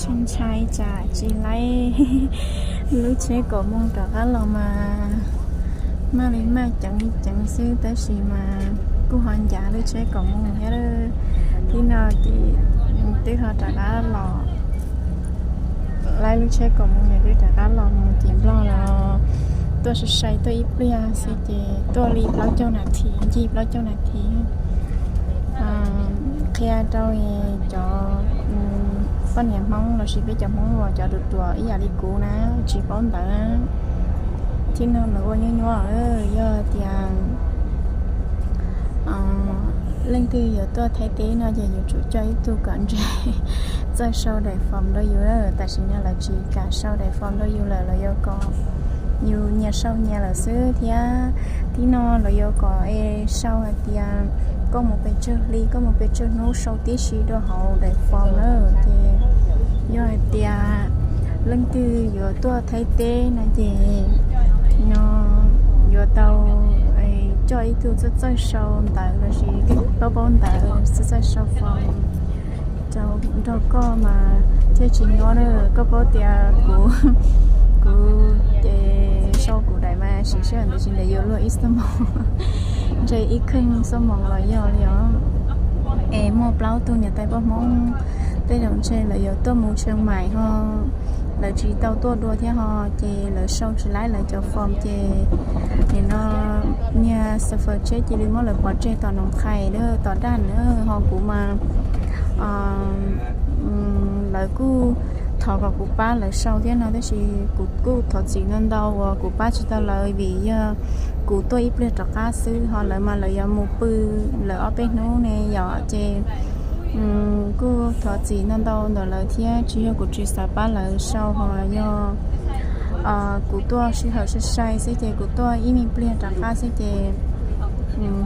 Ntshai tsam tsis laib lub tsheb kaum moos rov qab los mas maj li maj ceev li ceev xwb, tab sis mas kuj ho ncav lub tsheb kaum moos thiab. Thib no ces twb ho rov qab los, laib lub tsheb kaum moos ces twb rov qab los mus tim Nplog los, tuaj sai sai tuaj ib pliag xwb ces tuaj li plaub caug nas this, ncig plaub caug nas this. Qhia rau cov poj niam Hmoob lossis peb cov Hmoob uas cov ruam ruam ib yam li kuv na, tsis paub ntawv na, thib no lawv ua nyuaj nyuaj. Yog tias leej twg yuav tuaj Thaib teb no ces yuav tsum coj ib tug kom ntse txawj sau daim form rau yus. Tam sim no lawv tsis kam sau daim form rau yus lawm, lawv yuav kom yus nyias sau nyias lawm xwb thiab. Thib no lawv yuav kom es sau hais tias koj mus pes tsawg hli, koj mus pes tsawg hnub, sau tib si rau hauv daim form na. Ces yog hais tias leej twg yuav tuaj Thaib teb no ces no yuav tau coj ib tug txawj txawj sau ntawv lossis paub paub ntawv, txawj txawj sau form rau nrog koj mas thiaj tsis nyuaj na. Koj paub tias kuv, kuv ces sau kuv daim mas siv sij hawm ntawd tsis ntev yuav luag ib xuab moos, ntshe ib kheej xuab moos los yog li os. Es muaj plaub tug niam tais poj Hmoob tej zaum ntshe lawv yuav tuaj mus Tsheej Maim ho lawv tsis tau tuaj dua thiab ho, ces lawv sau tsis laib lawv cov form ces nim no niag xo fawm tsheb cia li muab lawv pov tseg tom Noov Qhais, tom Daj na. Ho kuv mas lawv kuj thov kom kuv pab lawv sau thiab no, tab sis kuv kuj thov txim ntau ntau uas kuv pab tsis tau lawv vim yog kuv tuaj ib pliag rov qab xwb, ho lawv mas lawv yuav mus pw lawv ob peb hnub ne yom. Ces kuj thov txim ntau ntau ntawm lawv thiab, tsis yog kuv tsis xav pab lawv sau, ho yog kuv tuaj sij hawm sai sai xwb ces kuv tuaj ib me pliag rov qab xwb ces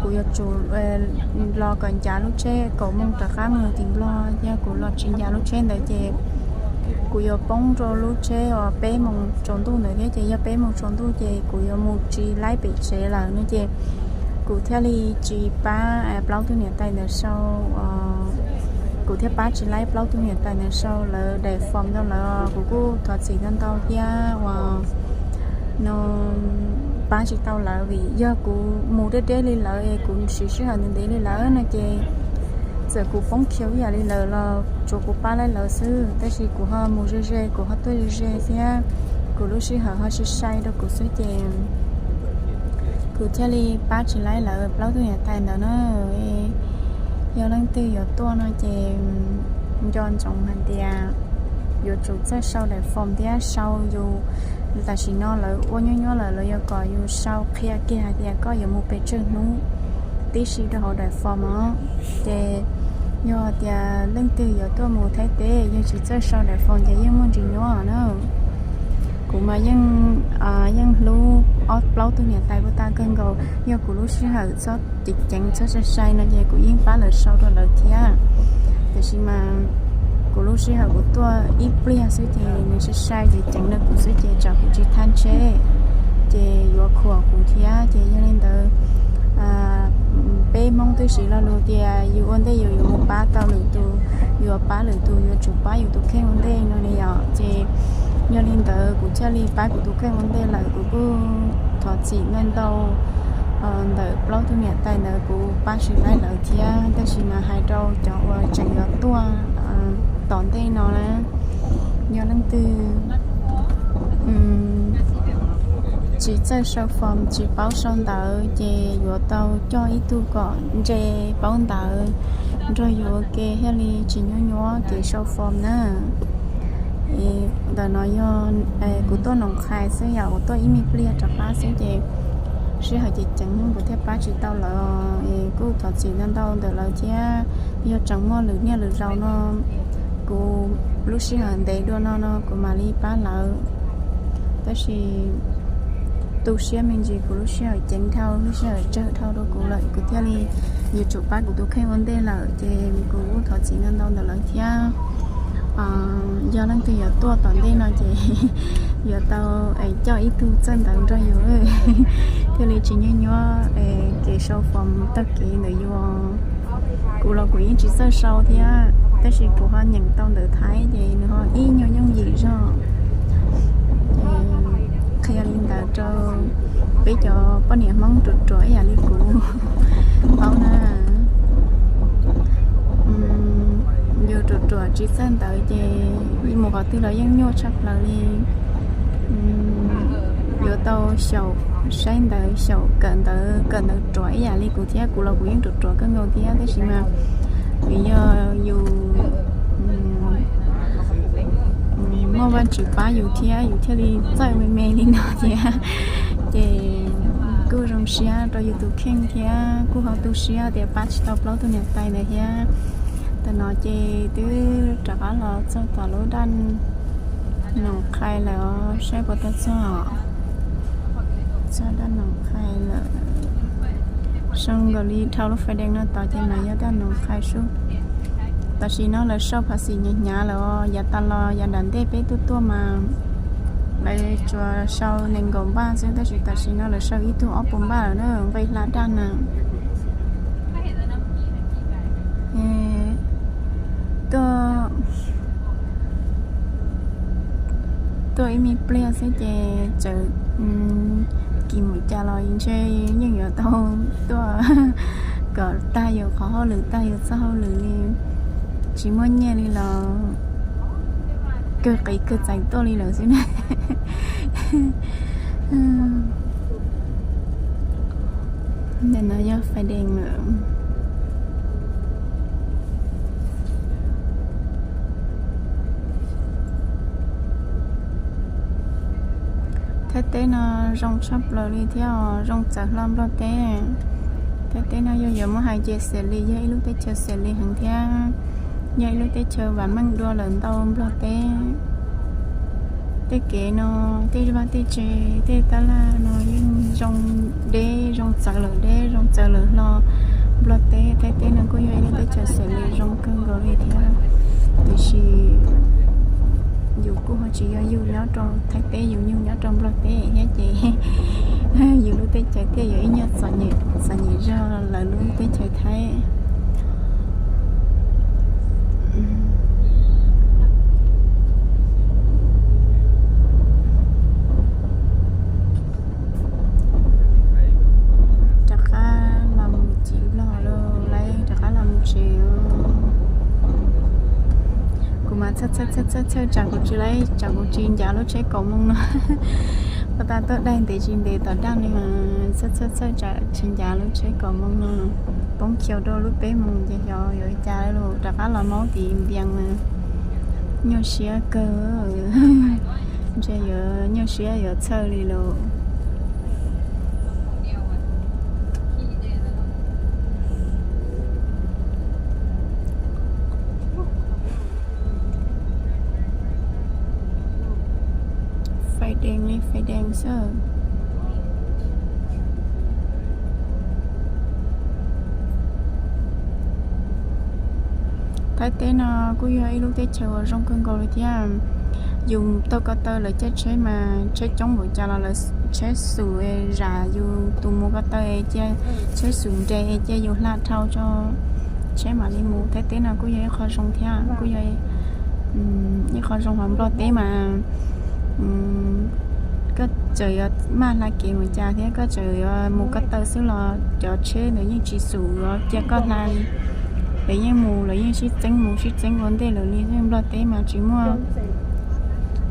kuv yuav tsum los kom ncav lub tsheb kaum moos rov qab mus tim Nplog. Yog kuv los tsis ncav lub tsheb ntawd ces kuv yuav poob rau lub tsheb uas peb moos tsaus ntuj ntawd thiab, ces yog peb moos tsaus ntuj ces kuv yuav mus tsis laib pem tsev lawm no ces kuv thiaj li tsis pab plaub tug niam tais ntawd sau, kuv thiaj pab tsis laib plaub tug niam tais ntawd sau lawv daim form rau lawv. Kuv kuj thov txim ntau ntau thiab uas no pab tsis tau lawv, vim yog kuv mus deb deb li lawv es kuv siv sij hawm ntev ntev li lawm no ces txawm kuv poob khiav ib yam li lawv los tsuav kuv pab laib lawv xwb, tab sis kuv ho mus ze ze, kuv ho tuaj ze ze thiab kuv lub sij hawm ho sai sai rau kuv xwb ces kuv thiaj li pab tsis laib lawv plaub tug niam tais ntawd na. Yog leej twg yuav tuaj no ces nco ntsoov hais tias yuav tsum txawj sau daim form thiab sau yus. Tam sim no lawv ua nyuaj nyuaj lawm, lawv yuav kom yus sau qhia kiag hais tias koj yuav mus pes tsawg hnub tib si rau hauv daim form os. Ces yog tias leej twg yuav tuaj mus Thaib teb yog tsis txawj sau daim form ces yeej muaj ntsis nyuaj na. Kuv mas yeej, yeej hlub ob plaub tug niam tais puag ta kawg nkaus, yog kuv lub sij hawm txhob ceev ceev txhob sai sai no ces kuv yeej pab lawv sau rau lawv thiab. Tiam sis mas kuv lub sij hawm kuv tuaj ib pliag xwb ces nws sai sai ceev ceev rau kuv xwb ces tsam kuv tsis thaj tsheb ces yuav khuam kuv thiab. Ces yog li ntawd peb Hmoob twb siv lo lus tias yus ua ntej yus yuav mus pab tau lwm tus, yuav pab lwm tus yuav tsum pab yus tus kheej ua ntej no ne yom. Ces yog li ntawd kuv thiaj li pab kuv tus kheej ua ntej lawm, kuv kuj thov txim ntau ntau ntawm plaub tug niam tais ntawd kuv pab tsis laib lawv thiab. Tab sis mas hais rau cov uas tseem yuav tuaj tom ntej no na, yog leej twg tsis txawj sau form tsis paub sau ntawv ces yuav tau coj ib tug kom ntse paub ntawv nrog yus ua ke thiaj li tsis nyuaj nyuaj kev sau form na. Ntawm no yog kuv tuaj Noov Qhais xwb yom, kuv tuaj ib me pliag rov qab xwb ces sij hawm ceev ceev kuv thiaj pab tsis tau lawv, kuj thov txim ntau ntau ntawm lawv thiab. Yog tseem muaj lwm niaj lwm zaus no kuv lub sij hawm ntev dua no no kuv mam li pab lawv. Tab sis tu siab me ntsis kuv lub sij hawm ceev dhau, lub sij hawm tsawg dhau rau kuv lawm, kuv thiaj li yuav tsum pab kuv tus kheej ua ntej lawm ces kuv kuj thov txim ntau ntau ntawm lawv thiab. Yog leej twg yuav tuaj tom ntej no ces yuav tau coj ib tug txawj ntawv nrog yus thiaj li tsis nyuaj nyuaj kev sau form taug kev ntawm yus. Kuv los kuv yeej tsis txawj sau thiab, tab sis kuv ho nyeem tau ntawv Thaib ces nws ho ib peb cov poj niam Hmoob ruam ruam ib yam li kuv paub na. Yus ruam ruam tsis txawj ntawv ces mus qhov twg los yeej nyuaj tshaj plaws li. Yuav tau xyaum saib ntawv, xyaum kawm ntawv, kawm ntawv ruam ib yam li kuv thiab. Kuv los kuv yeej ruam ruam kawg nkaus thiab, tab sis mas vim yog yus muaj Vajtswv pab yus thiab yus thiaj li txawj me me li no thiab. Ces kuj zoo siab rau yus tus kheej thiab kuj ho tu siab tias pab tsis tau plaub tug niam tais ntawd thiab. Tam no ces twb rov qab los txog tom lub daj Noom Qhai lawm os, saib puas tau txog. Txog daj Noom Qhai lawm. Zoo nkaus li dhau lub fais dees no tod ces mas yog daj Noom Qhai sub. Tam sim no lawv sau phas xim hnyav hnyav lawm os, yav tas los yav nram ntej peb tuaj tuaj mas lawv tsuas sau nees nkaum npaj xwb, tab sis tam sim no lawv sau ib tug ob puas npaj lawm na, nqi hla daj na. Tuaj, tuaj ib me pliag xwb ces txawm kis mus cas los ntshe yeej yuav tau tuaj kom tag yus qhov hauj lwm, tag yus txoj hauj lwm li. Tsis muaj nyiaj li los kawg qiv kawg txais tuaj li lawm xwb na. Ntawm no yog fais dees lawm. Thaib teb no zoo tshaj plaws li thiab os, zoo txawv hlo Nplog teb. Thaib teb no yog yuav muab hais ces Xeem Lis yog ib lub teb chaws Xeem Lis heev thiab, yog ib lub teb chaws vam meej dua lawm ntau Nplog teb. Tej kev no, tej vaj tej tsev, tej tab laj no yeej zoo deb, zoo txawv lawm deb, zoo txawv lawm hlo Nplog teb. Thaib teb no kuj yog ib lub teb chaws Xeem Lis zoo kawg nkaus li thiab, tiam sis yus kuj ho tsis yog yug nyob rau Thaib teb, yus yug nyob rau Nplog teb thiab ces yus lub teb chaws thiaj yuav ib nyuag txom nyem zog lawv lub teb chaws Thaib. Rov qab los mus txiv Nplog lawm, rov qab los mus tsev. Kuv mas txhawj txhawj txhawj txhawj tsam kuv tsis, tsam kuv tsis ncav lub tsheb kaum moo no. Pab tas tuaj daig ntev tsis ntev tom daj li mas txhawj txhawj txhawj tsam tsis ncav lub tsheb kaum moo no. Poob kiag rau lub peb moos ces xyov yuav cas lawm, rov qab los maub tim Npias mas nyuaj siab kawg. Ntshe yuav nyuaj siab yuav txhawj li lawm. Fais dees li fais dees xwb. Thaib teb no kuj yog ib lub teb chaws uas zoo kawg nkaus li thiab. Yus taug ko taw lawv caij tsheb mas tsheb coob npaum cas los lawv tsheb xum zam yus tus mus ko taw es cia tsheb xum nres es cia yus hla dhau tso, tsheb mam li mus. Thaib teb no kuj yog ib qho zoo thiab, kuj yog ib qho zoo hauv Nplog teb mas koj txawm yuav maj hla kev mus cas thiab koj txawm yuav mus ko taw xwb los cov tsheb ntawd yeej tsis xum yuav cia koj hla li. Lawv yeej mus, lawv yeej sib txeeb mus sib txeeb ua ntej lawm li. Nplog teb mas tsis muaj,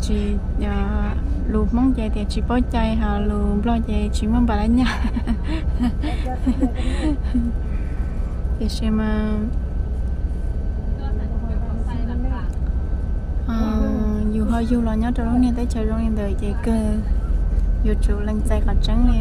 tsis, lus Hmoob ces tias tsis paub cai, ho lus Nplog ces tsis muaj npa lab nyaj. Tiam sis mas yus ho yug los nyob rau lub niag teb chaws zoo li ntawd ces kawg yuav tsum lees txais qhov tseeb li.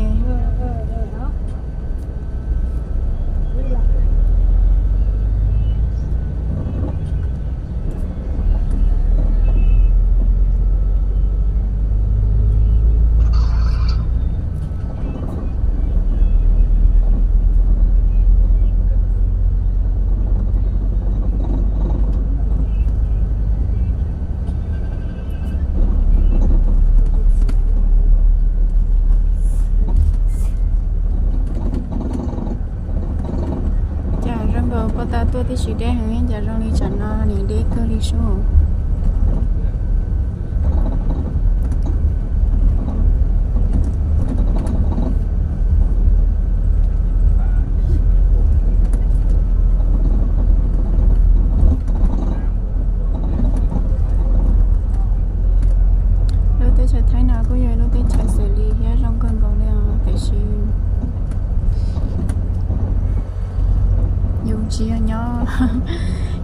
Cas zoo nkaus paj tas tuaj tib si deb heev, cas zoo li tsam no nim deb kawg li sub.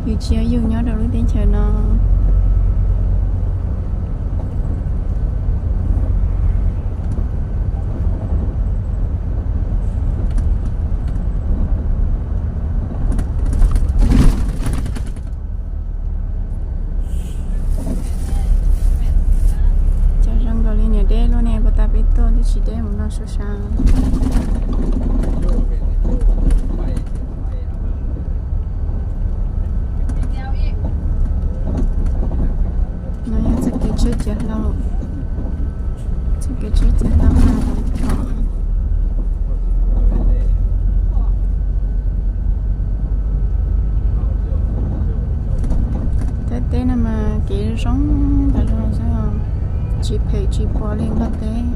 Yus tsis yog yus nyob rau lub teb chaws no. Cov zoo nkaus li niam deb luaj ne, puas tas peb tuaj twb tsis deb mus no sab sab. No yog txoj kev tsheb ciav hlau, txoj kev tsheb ciav hlau na. Thaib teb no mas kev zoo tas zog xwb, tsis phem tsis puas li Nplog teb.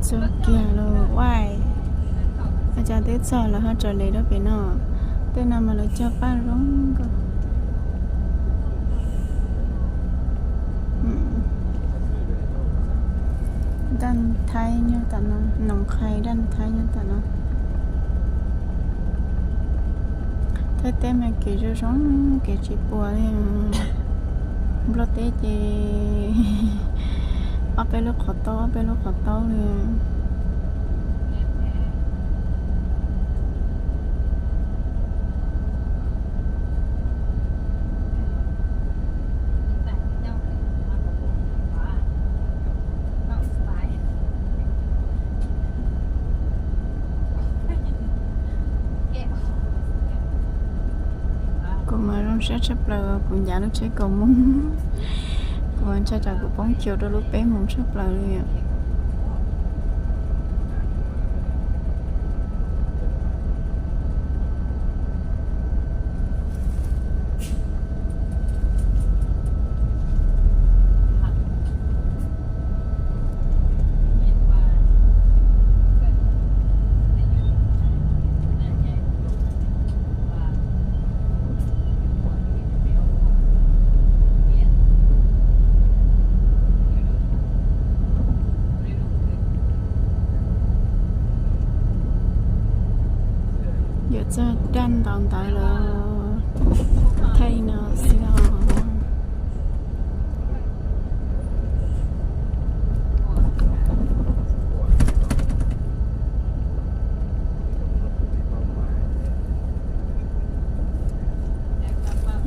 Txog kiag lawm, ua cas twb txog lawm ho tseem les rau pem no. Tej no mas lawv cog paj zoo nkauj. Daj Thaib nyob tom no, Noos Qhais Daj Thaib nyob tom no. Thaib teb mas kev zoo zoo, kev tsis puas li. Nplog teb ces ob peb lub qhov taub, ob peb lub qhov taub li. Kuv mas zoo siab tshaj plaws, kuv ncav lub tsheb kaus moo, kuv mas ntshai tsam kuv poob cuag rau lub peb moos tshaj plaws li. Yuav txog daj ntaus ntawd lawm, thaij no xwb os.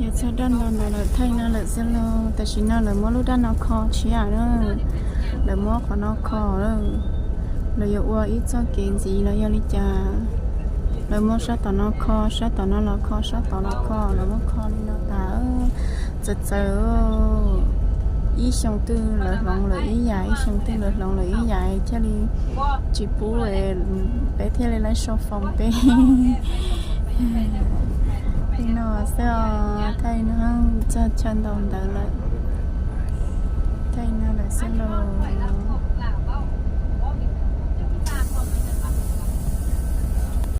Yuav txog daj ntaus ntawd lawm, thaij no lawm xwb lauj. Tam sim no lawv muab lub daj no kho tshiab na, lawv muab qhov no kho lawm. Lawv yuav ua ib txoj kev ntxiv los yog li cas, lawv muab sab tom no kho, sab tom no los kho, sab tod los kho, lawv muab kho li no tas txawv txawv. Ib xyoo twg lawv hloov lawm ib yam, ib xyoo twg lawv hloov lawm ib yam thiaj li tsis pub, peb thiaj li laib sau foos peb. Li no xwb os, thaij no txog chaw ntaus ntawd lawm, thaij no lawm xwb lauj.